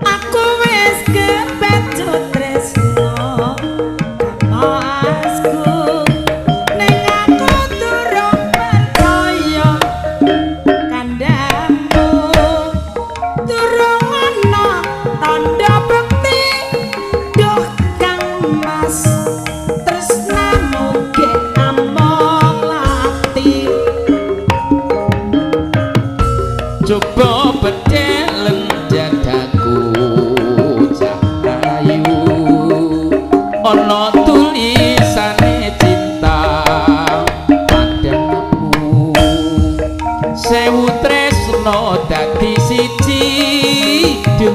Aku wis kepecut tresno masku, ning aku durung percaya kandhamu, durung ana tandha bukti. Duh Kang Mas, tresnamu ge among lati. Coba bedelen dadaku, cah ayu, ana tulisane cinta padamu. Sewu tresno dadi siji, duh.